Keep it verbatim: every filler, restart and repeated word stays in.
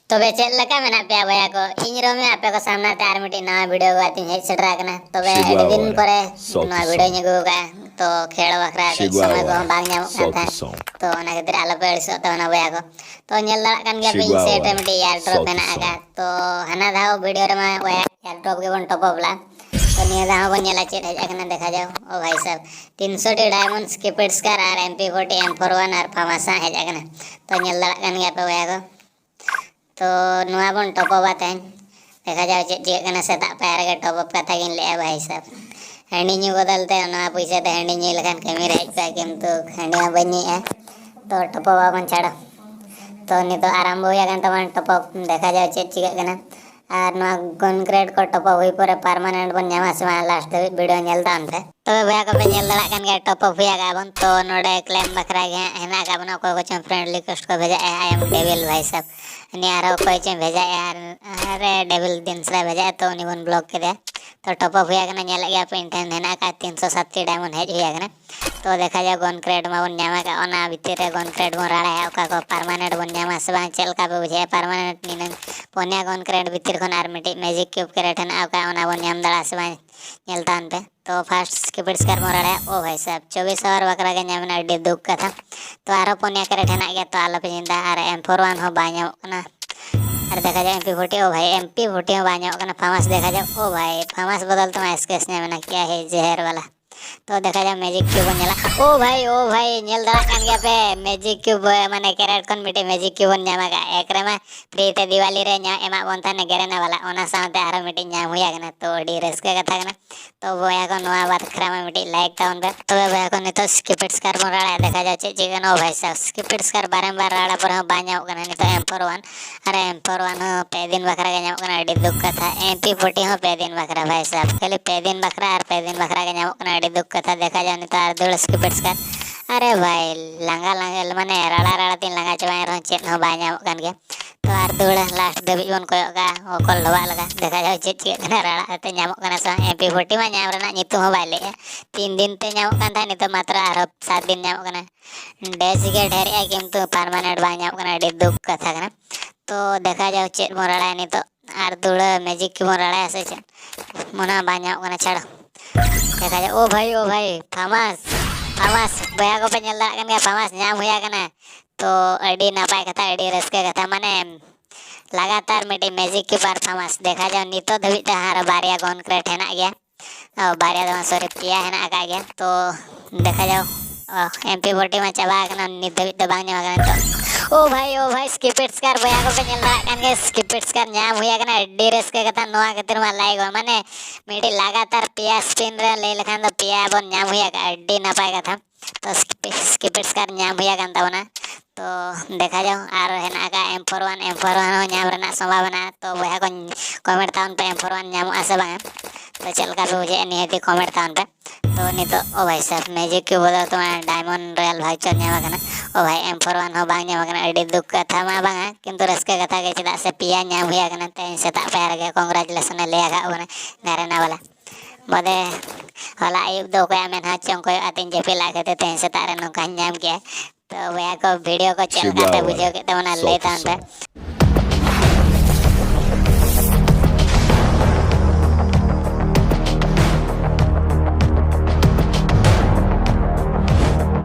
ᱛᱚᱵᱮ ᱪᱮᱫ ᱞᱮᱠᱟ ᱢᱮᱱᱟᱜ ᱯᱮᱭᱟ ᱵᱚᱭᱦᱟ ᱠᱚ? ᱤᱧ ᱨᱚᱢᱮ ᱟᱯᱮ ᱠᱚ ᱥᱟᱢᱱᱟ ᱛᱮ ᱟᱨ ᱢᱤᱫᱴᱤᱡ ᱱᱟᱣᱟ video ᱟᱹᱜᱩ ᱠᱟᱛᱮᱧ ᱦᱮᱡ ᱥᱮᱴᱮᱨ ᱟᱠᱟᱱᱟ᱾ ᱛᱚᱵᱮ ᱟᱹᱰᱤ ᱫᱤᱱ ᱯᱚᱨᱮ ᱱᱚᱣᱟ videoᱧ ᱟᱹᱜᱩ ᱟᱠᱟᱫᱼᱟ᱾ ᱛᱚ ᱠᱷᱮᱲ ᱵᱟᱠᱷᱨᱟ ᱟᱹᱰᱤ ᱥᱚᱢᱚᱭ ᱠᱚᱦᱚᱸ ᱵᱟᱝ ᱧᱟᱢᱚᱜ ᱠᱟᱱ ᱛᱟᱦᱮᱸᱫ᱾ ᱛᱚ ᱚᱱᱟ ᱠᱷᱟᱹᱛᱤᱨ ᱟᱞᱚᱯᱮ ᱟᱹᱲᱤᱥᱚᱜ ᱛᱟᱵᱚᱱᱟ ᱵᱚᱭᱦᱟ ᱠᱚ᱾ ᱛᱚ ᱧᱮᱞ ᱫᱟᱲᱮᱭᱟᱜ ᱠᱟᱱ ᱜᱮᱭᱟ ᱯᱮ ᱤᱧ side ᱨᱮ ᱢᱤᱫᱴᱤᱡ airdrop ᱢᱮᱱᱟᱜ ᱟᱠᱟᱫ᱾ ᱛᱚ ᱦᱟᱱᱟ ᱫᱷᱟᱣ video ᱨᱮᱢᱟ airdrop ᱜᱮᱵᱚᱱ top up ᱞᱮᱫᱼᱟ᱾ ᱛᱚ ᱱᱤᱭᱟᱹ ᱫᱷᱟᱣ ᱦᱚᱸᱵᱚᱱ ᱧᱮᱞᱟ ᱪᱮᱫ ᱦᱮᱡ ᱟᱠᱟᱱᱟ, ᱫᱮᱠᱷᱟ ᱡᱟᱣ᱾ ᱳ ᱵᱷᱟᱭ ᱥᱟᱵ, ᱛᱤᱱᱥᱚ T diamond, skip it scar R M P forty, M four one R FAMAS ᱦᱮᱡ ᱟᱠᱟᱱᱟ᱾ ᱛᱚ ᱧᱮᱞ ᱫᱟᱲᱮᱭᱟᱜ ᱠᱟᱱ ᱜᱮᱭᱟ ᱯᱮ ᱵᱚᱭᱦᱟ ᱠᱚ᱾ ᱛᱚ ᱱᱚᱣᱟ ᱵᱚᱱ top up ᱟ ᱛᱮᱦᱮᱧ᱾ ᱫᱮᱠᱷᱟ ᱡᱟᱣ ᱪᱮᱫ ᱪᱤᱠᱟᱹᱜ ᱠᱟᱱᱟ᱾ ᱥᱮᱛᱟᱜ ᱯᱟᱭᱟᱨ ᱨᱮᱜᱮ top up ᱠᱟᱛᱷᱟ ᱜᱤᱧ ᱞᱟᱹᱭᱮᱫᱼᱟ ᱵᱷᱟᱭ ᱥᱟᱵ᱾ ᱦᱟᱺᱰᱤ ᱧᱩ ᱵᱚᱫᱚᱞ ᱛᱮ ᱱᱚᱣᱟ ᱯᱩᱭᱥᱟᱹ ᱛᱮ ᱦᱟᱺᱰᱤ ᱧᱩ ᱞᱮᱠᱷᱟᱱ ᱠᱟᱹᱢᱤ ᱨᱮ ᱦᱮᱡ ᱠᱚᱜᱼᱟ, ᱠᱤᱱᱛᱩ ᱦᱟᱺᱰᱤ ᱢᱟ ᱵᱟᱹᱧ ᱧᱩᱭᱮᱫᱼᱟ᱾ ᱛᱚ top up ᱟᱵᱚᱱ ᱪᱷᱟᱲᱚ᱾ ᱛᱚ ᱱᱤᱛᱚᱜ ᱟᱨᱟᱢᱵᱚ ᱦᱩᱭ ᱟᱠᱟᱱ ᱛᱟᱵᱚᱱᱟ top up, ᱫᱮᱠᱷᱟ ᱡᱟᱣ ᱪᱮᱫ ᱪᱤᱠᱟᱹᱜ ᱠᱟᱱᱟ᱾ ᱟᱨ ᱱᱚᱣᱟ gun crate ᱠᱚ top up ᱦᱩᱭ ᱯᱚᱨᱮ permanent ᱵᱚᱱ ᱧᱟᱢᱟ ᱥᱮ ᱵᱟᱝ, last ᱫᱷᱟᱹᱵᱤᱡ video ᱧᱮᱞ ᱛᱟᱵᱚᱱ ᱯᱮ᱾ ᱛᱚᱵᱮ ᱵᱚᱭᱦᱟ ᱠᱚᱯᱮ ᱧᱮᱞ ᱫᱟᱲᱮᱭᱟᱜ ᱠᱟᱱ ᱜᱮᱭᱟ, top up ᱦᱩᱭ ᱟᱠᱟᱫ ᱵᱚᱱ᱾ ᱛᱚ ᱱᱚᱰᱮ claim ᱵᱟᱠᱷᱨᱟ ᱜᱮ ᱦᱟᱸᱜ ᱦᱮᱱᱟᱜ ᱟᱠᱟᱫ ᱵᱚᱱᱟ᱾ ᱚᱠᱚᱭ ᱠᱚᱪᱚᱝ friend request ᱠᱚ ᱵᱷᱮᱡᱟᱭᱮᱫᱼᱟ, I am devil ᱵᱷᱟᱭ ᱥᱟᱵ᱾ ᱱᱤᱭᱟᱹ ᱟᱨᱦᱚᱸ ᱚᱠᱚᱭ ᱪᱚᱝ ᱵᱷᱮᱡᱟᱭᱮᱫᱼᱟ, ᱟᱨ ᱟᱨᱮ devil ᱫᱤᱱ ᱥᱟᱞᱟᱜ ᱵᱷᱮᱡᱟᱭᱮᱫᱼᱟ, ᱛᱚ ᱩᱱᱤ ᱵᱚᱱ block ᱠᱮᱫᱮᱭᱟ᱾ ᱛᱚ top up ᱦᱩᱭ ᱟᱠᱟᱱᱟ, ᱧᱮᱞᱮᱫ ᱜᱮᱭᱟ ᱯᱮ ᱤᱧ ᱴᱷᱮᱱ ᱦᱮᱱᱟᱜ ᱟᱠᱟᱫ ᱛᱤᱱᱥᱚ ᱥᱟᱛᱴᱤ diamond ᱦᱮᱡ ᱦᱩᱭ ᱟᱠᱟᱱᱟ᱾ ᱛᱚ ᱫᱮᱠᱷᱟ ᱡᱟᱣ, gun crate ᱢᱟᱵᱚᱱ ᱧᱟᱢ ᱟᱠᱟᱫ, ᱚᱱᱟ ᱵᱷᱤᱛᱤᱨ ᱨᱮ gun crate ᱵᱚᱱ ᱨᱟᱲᱟᱭᱟ, ᱚᱠᱟ ᱠᱚ permanent ᱵᱚᱱ ᱧᱟᱢᱟ ᱥᱮ ᱵᱟᱝ, ᱪᱮᱫ ᱞᱮᱠᱟ ᱯᱮ ᱵᱩᱡᱷᱟᱹᱣᱟ permanent ᱱᱤᱱᱟᱹᱝ ᱯᱩᱱᱭᱟ gun crate ᱵᱷᱤᱛᱤᱨ ᱠᱷᱚᱱ ᱟᱨ ᱢᱤᱫᱴᱤᱡ magic cube crate ᱦᱮᱱᱟᱜᱼᱟ, ᱚᱠᱟ ᱚᱱᱟ ᱵᱚᱱ ᱧᱟᱢ ᱫᱟᱲᱮᱭᱟᱜᱼᱟ ᱥᱮ ᱵᱟᱝ, ᱧᱮᱞ ᱛᱟᱵᱚᱱ ᱯᱮ᱾ ᱛᱚ first skip it scar ᱵᱚᱱ ᱨᱟᱲᱟᱭᱟ᱾ ᱳ ᱵᱷᱟᱭ ᱥᱟᱦᱮᱵ, ᱪᱚᱵᱵᱤᱥ hour ᱵᱟᱠᱷᱨᱟ ᱜᱮ ᱧᱟᱢ ᱮᱱᱟ, ᱟᱹᱰᱤ ᱫᱩᱠ ᱠᱟᱛᱷᱟ᱾ ᱛᱚ ᱟᱨᱦᱚᱸ ᱯᱩᱱᱭᱟ crate ᱦᱮᱱᱟᱜ ᱜᱮᱭᱟ, ᱛᱚ ᱟᱞᱚᱯᱮ ᱪᱤᱱᱛᱟᱹ᱾ ᱟᱨ M four one ᱦᱚᱸ ᱵᱟᱭ ᱧᱟᱢᱚᱜ ᱠᱟᱱᱟ᱾ ᱟᱨ ᱫᱮᱠᱷᱟ ᱡᱟᱣ M P forty, ᱳ ᱵᱷᱟᱭ, M P forty ᱦᱚᱸ ᱵᱟᱭ ᱧᱟᱢᱚᱜ ᱠᱟᱱᱟ᱾ FAMAS ᱫᱮᱠᱷᱟ ᱡᱟᱣ, ᱳ ᱵᱷᱟᱭ, FAMAS ᱵᱚᱫᱚᱞ ᱛᱮᱢᱟ SKS ᱧᱟᱢ ᱮᱱᱟ, ᱠᱮᱭᱟ ᱦᱮ ᱡᱮᱦᱮᱨ ᱣᱟᱞᱟ᱾ ᱛᱚ ᱫᱮᱠᱷᱟ ᱡᱟᱣ, magic cube ᱵᱚᱱ ᱧᱮᱞᱟ᱾ ᱳ ᱵᱷᱟᱭ, ᱳ ᱵᱷᱟᱭ, ᱧᱮᱞ ᱫᱟᱲᱮᱭᱟᱜ ᱠᱟᱱ ᱜᱮᱭᱟ ᱯᱮ, magic cube, ᱢᱟᱱᱮ crate ᱠᱷᱚᱱ ᱢᱤᱫᱴᱮᱡ magic cube ᱵᱚᱱ ᱧᱟᱢ ᱟᱠᱟᱫᱼᱟ᱾ ᱮᱠ ᱨᱮᱢᱟ free ᱛᱮ ᱫᱤᱣᱟᱞᱤ ᱨᱮ ᱧᱟᱢ ᱮᱢᱟᱜ ᱵᱚᱱ ᱛᱟᱦᱮᱱᱟ ᱜᱮᱨᱮᱱᱟ ᱣᱟᱞᱟ, ᱚᱱᱟ ᱥᱟᱶᱛᱮ ᱟᱨᱦᱚᱸ ᱢᱤᱫᱴᱮᱡ ᱧᱟᱢ ᱦᱩᱭ ᱟᱠᱟᱱᱟ᱾ ᱛᱚ ᱟᱹᱰᱤ ᱨᱟᱹᱥᱠᱟᱹ ᱠᱟᱛᱷᱟ ᱠᱟᱱᱟ᱾ ᱛᱚ ᱵᱚᱭᱦᱟ ᱠᱚ, ᱱᱚᱣᱟ ᱵᱟᱠᱷᱨᱟ ᱢᱟ ᱢᱤᱫᱴᱤᱡ like ᱛᱟᱵᱚᱱ ᱯᱮ᱾ ᱛᱚᱵᱮ ᱵᱚᱭᱦᱟ ᱠᱚ, ᱱᱤᱛᱚᱜ skip it scar ᱵᱚᱱ ᱨᱟᱲᱟᱭᱟ, ᱫᱮᱠᱷᱟ ᱡᱟᱣ ᱪᱮᱫ ᱪᱤᱠᱟᱹᱜ ᱠᱟᱱᱟ᱾ ᱳ ᱵᱷᱟᱭ ᱥᱟᱦᱮᱵ, skip it scar ᱵᱟᱨᱮᱢ ᱵᱟᱨ ᱨᱟᱲᱟ ᱯᱚᱨᱮ ᱦᱚᱸ ᱵᱟᱭ ᱧᱟᱢᱚᱜ ᱠᱟᱱᱟ᱾ ᱱᱤᱛᱚᱜ M four one, ᱟᱨ M four one ᱦᱚᱸ ᱯᱮ ᱫᱤᱱ ᱵᱟᱠᱷᱨᱟ ᱜᱮ ᱧᱟᱢᱚᱜ ᱠᱟᱱᱟ, ᱟᱹᱰᱤ ᱫᱩᱠ ᱠᱟᱛᱷᱟ᱾ M P forty ᱦᱚᱸ ᱯᱮ ᱫᱤᱱ ᱵᱟᱠᱷᱨᱟ ᱵᱷᱟᱭ ᱥᱟᱦᱮᱵ, ᱠᱷᱟᱹᱞᱤ ᱯᱮ ᱫᱤᱱ ᱵᱟᱠᱷᱨᱟ ᱟᱨ ᱯᱮ ᱫᱤᱱ ᱵᱟᱠᱷᱨᱟ ᱜᱮ ᱧᱟᱢᱚᱜ ᱠᱟᱱᱟ, ᱟᱹᱰᱤ ᱫᱩᱠ ᱠᱟᱛᱷᱟ᱾ ᱫᱮᱠᱷᱟ ᱡᱟᱣ ᱱᱤᱛᱚᱜ ᱟᱨ ᱫᱩᱞ skip it scar᱾ ᱟᱨᱮ ᱵᱷᱟᱭ, ᱞᱟᱸᱜᱟ ᱞᱟᱸᱜᱟ, ᱢᱟᱱᱮ ᱨᱟᱲᱟ ᱨᱟᱲᱟ ᱛᱤᱧ ᱞᱟᱸᱜᱟ ᱪᱟᱵᱟᱭᱮᱱ ᱨᱮᱦᱚᱸ ᱪᱮᱫ ᱦᱚᱸ ᱵᱟᱭ ᱧᱟᱢᱚᱜ ᱠᱟᱱ ᱜᱮᱭᱟ᱾ ᱛᱚ ᱟᱨ ᱫᱩᱞ last ᱫᱷᱟᱹᱵᱤᱡ ᱵᱚᱱ ᱠᱚᱭᱚᱜ ᱠᱟᱜᱼᱟ, ᱚᱠᱚᱞ ᱰᱚᱵᱟᱜ ᱞᱮᱠᱟ᱾ ᱫᱮᱠᱷᱟ ᱡᱟᱣ ᱪᱮᱫ ᱪᱤᱠᱟᱹᱜ ᱠᱟᱱᱟ, ᱨᱟᱲᱟ ᱠᱟᱛᱮ ᱧᱟᱢᱚᱜ ᱠᱟᱱᱟ ᱥᱮ ᱵᱟᱝ᱾ M P forty ᱢᱟ ᱧᱟᱢ ᱨᱮᱱᱟᱜ ᱧᱩᱛᱩᱢ ᱦᱚᱸ ᱵᱟᱭ ᱞᱟᱹᱭᱮᱜᱼᱟ᱾ ᱛᱤᱱ ᱫᱤᱱ ᱛᱮ ᱧᱟᱢᱚᱜ ᱠᱟᱱ ᱛᱟᱦᱮᱸᱫ, ᱱᱤᱛᱚᱜ ᱢᱟᱛᱨᱚ ᱟᱨᱦᱚᱸ ᱥᱟᱛ ᱫᱤᱱ ᱧᱟᱢᱚᱜ ᱠᱟᱱᱟ᱾ ᱰᱮᱥ ᱜᱮ ᱰᱷᱮᱨᱮᱜᱼᱟ, ᱠᱤᱱᱛᱩ permanent ᱵᱟᱝ ᱧᱟᱢᱚᱜ ᱠᱟᱱᱟ, ᱟᱹᱰᱤ ᱫᱩᱠ ᱠᱟᱛᱷᱟ ᱠᱟᱱᱟ᱾ ᱛᱚ ᱫᱮᱠᱷᱟ ᱡᱟᱣ ᱪᱮᱫ ᱵᱚᱱ ᱨᱟᱲᱟᱭᱟ ᱱᱤᱛᱚᱜ, ᱟᱨ ᱫᱩᱲᱟᱹ ᱢᱮᱡᱤᱠ ᱠᱤ ᱵᱚᱱ ᱨᱟᱲᱟᱭᱟ ᱥᱮ ᱪᱮᱫ? ᱢᱚᱱᱮ ᱦᱚᱸ ᱵᱟᱝ ᱧᱟᱢᱚᱜ ᱠᱟᱱᱟ, ᱪᱷᱟᱲ᱾ ᱫᱮᱠᱷᱟ ᱡᱟᱣ᱾ ᱳ ᱵᱷᱟᱭ, ᱳ ᱵᱷᱟᱭ, ᱯᱷᱟᱢᱟᱥ, ᱯᱷᱟᱢᱟᱥ ᱵᱚᱭᱦᱟ ᱠᱚᱯᱮ ᱧᱮᱞ ᱫᱟᱲᱮᱭᱟᱜ ᱠᱟᱱ ᱜᱮᱭᱟ, ᱯᱷᱟᱢᱟᱥ ᱧᱟᱢ ᱦᱩᱭ ᱟᱠᱟᱱᱟ᱾ ᱛᱚ ᱟᱹᱰᱤ ᱱᱟᱯᱟᱭ ᱠᱟᱛᱷᱟ, ᱟᱹᱰᱤ ᱨᱟᱹᱥᱠᱟᱹ ᱠᱟᱛᱷᱟ, ᱢᱟᱱᱮ ᱞᱟᱜᱟᱛᱟᱨ ᱢᱤᱫᱴᱤᱡ ᱢᱮᱡᱤᱠ ᱠᱤ ᱯᱟᱨᱯᱷᱚᱨᱢᱟᱱᱥ᱾ ᱫᱮᱠᱷᱟ ᱡᱟᱣ, ᱱᱤᱛᱚᱜ ᱫᱷᱟᱹᱵᱤᱡ ᱛᱮ ᱟᱨ ᱵᱟᱨᱭᱟ ᱜᱚᱱ ᱠᱨᱮᱴ ᱦᱮᱱᱟᱜ ᱜᱮᱭᱟ᱾ ᱚ, ᱵᱟᱨᱭᱟ ᱫᱚ ᱵᱟᱝ, ᱥᱚᱨᱤ, ᱯᱮᱭᱟ ᱦᱮᱱᱟᱜ ᱟᱠᱟᱫ ᱜᱮᱭᱟ᱾ ᱛᱚ ᱫᱮᱠᱷᱟ ᱡᱟᱣ᱾ ᱮᱢ ᱯᱤ ᱯᱷᱳᱨᱴᱤ ᱢᱟ ᱪᱟᱵᱟ ᱟᱠᱟᱱᱟ, ᱱᱤᱛ ᱫᱷᱟᱹᱵᱤᱡ ᱛᱮ ᱵᱟᱝ ᱧᱟᱢ ᱟᱠᱟᱱᱟ ᱱᱤᱛᱚᱜ᱾ ᱳ ᱵᱷᱟᱭ, ᱳ ᱵᱷᱟᱭ, ᱥᱠᱤᱯᱤᱰ ᱥᱠᱟᱨ ᱵᱚᱭᱦᱟ ᱠᱚᱯᱮ ᱧᱮᱞ ᱫᱟᱲᱮᱭᱟᱜ ᱠᱟᱱ ᱜᱮᱭᱟ, ᱥᱠᱤᱯᱤᱰ ᱥᱠᱟᱨ ᱧᱟᱢ ᱦᱩᱭ ᱟᱠᱟᱱᱟ᱾ ᱟᱹᱰᱤ ᱨᱟᱹᱥᱠᱟᱹ ᱠᱟᱛᱷᱟ, ᱱᱚᱣᱟ ᱠᱷᱟᱹᱛᱤᱨ ᱢᱟ ᱞᱟᱭᱤᱠ ᱢᱟ, ᱢᱟᱱᱮ ᱢᱤᱫᱴᱤᱡ ᱞᱟᱜᱟᱛᱟᱨ ᱯᱮᱭᱟ ᱥᱯᱤᱱ ᱨᱮ ᱞᱟᱹᱭ ᱞᱮᱠᱷᱟᱱ ᱫᱚ ᱯᱮᱭᱟ ᱵᱚᱱ ᱧᱟᱢ ᱦᱩᱭ ᱟᱠᱟᱫᱼᱟ, ᱟᱹᱰᱤ ᱱᱟᱯᱟᱭ ᱠᱟᱛᱷᱟ᱾ ᱛᱚ ᱥᱠᱤᱯᱤᱰ ᱥᱠᱟᱨ ᱧᱟᱢ ᱦᱩᱭ ᱟᱠᱟᱱ ᱛᱟᱵᱚᱱᱟ᱾ ᱛᱚ ᱫᱮᱠᱷᱟ ᱡᱟᱣ, ᱟᱨ ᱦᱮᱱᱟᱜ ᱟᱠᱟᱫ ᱮᱢ ᱯᱷᱳᱨ ᱣᱟᱱ, ᱮᱢ ᱯᱷᱳᱨ ᱣᱟᱱ ᱦᱚᱸ ᱧᱟᱢ ᱨᱮᱱᱟᱜ ᱥᱚᱢᱵᱷᱟᱵᱚᱱᱟ᱾ ᱛᱚ ᱵᱚᱭᱦᱟ ᱠᱚ, ᱠᱚᱢᱮᱱᱴ ᱛᱟᱵᱚᱱ ᱯᱮ ᱮᱢ ᱯᱷᱳᱨ ᱣᱟᱱ ᱧᱟᱢᱚᱜᱼᱟ ᱥᱮ ᱵᱟᱝᱟ᱾ ᱛᱚ ᱪᱮᱫ ᱞᱮᱠᱟ ᱯᱮ ᱵᱩᱡᱷᱟᱹᱣᱮᱫᱼᱟ, ᱱᱤᱦᱟᱹᱛᱤ ᱠᱚᱢᱮᱱᱴ ᱛᱟᱵᱚᱱ ᱯᱮ᱾ ᱛᱚ ᱱᱤᱛᱚᱜ, ᱳ ᱵᱷᱟᱭ ᱥᱟᱦᱮᱵ, ᱢᱮᱡᱤᱠ ᱠᱤ ᱵᱚᱫᱚᱞ ᱛᱮ ᱰᱟᱭᱢᱚᱱᱰ ᱨᱚᱭᱟᱞ ᱵᱷᱟᱣᱪᱟᱨ ᱧᱟᱢ ᱟᱠᱟᱱᱟ᱾ ᱳ ᱵᱷᱟᱭ, ᱮᱢ ᱯᱷᱳᱨ ᱣᱟᱱ ᱦᱚᱸ ᱵᱟᱝ ᱧᱟᱢ ᱟᱠᱟᱱᱟ, ᱟᱹᱰᱤ ᱫᱩᱠ ᱠᱟᱛᱷᱟ ᱢᱟ ᱵᱟᱝᱟ, ᱠᱤᱱᱛᱩ ᱨᱟᱹᱥᱠᱟᱹ ᱠᱟᱛᱷᱟ ᱜᱮ, ᱪᱮᱫᱟᱜ ᱥᱮ ᱯᱮᱭᱟ ᱧᱟᱢ ᱦᱩᱭ ᱟᱠᱟᱱᱟ ᱛᱮᱦᱮᱧ ᱥᱮᱛᱟᱜ ᱯᱟᱭᱟᱨ ᱨᱮᱜᱮ᱾ ᱠᱚᱝᱜᱽᱨᱟᱪᱩᱞᱮᱥᱚᱱ ᱮ ᱞᱟᱹᱭ ᱟᱠᱟᱫ ᱵᱚᱱᱟ ᱜᱷᱟᱨᱮᱱᱟ ᱵᱟᱞᱟ᱾ ᱵᱚᱫᱮ ᱦᱚᱞᱟ ᱟᱹᱭᱩᱵ ᱫᱚ ᱚᱠᱚᱭᱟᱜ ᱢᱮᱫᱦᱟ ᱪᱚᱝ ᱠᱚᱭᱚᱜ ᱠᱟᱛᱮᱧ ᱡᱟᱹᱯᱤᱫ ᱞᱟᱜ ᱠᱷᱟᱹᱛᱤᱨ ᱛᱮᱦᱮᱧ ᱥᱮᱛᱟᱜ ᱨᱮ ᱱᱚᱝᱠᱟᱧ ᱧᱟᱢ ᱠᱮᱜᱼᱟ᱾ ᱛᱚ ᱵᱚᱭᱦᱟ ᱠᱚ, ᱵᱷᱤᱰᱤᱭᱳ ᱠᱚ ᱪᱮᱫ ᱞᱮᱠᱟ ᱯᱮ ᱵᱩᱡᱷᱟᱹᱣ ᱠᱮᱫ ᱛᱟᱵᱚᱱᱟ, ᱞᱟᱹᱭ ᱛᱟᱵᱚᱱ ᱯᱮ᱾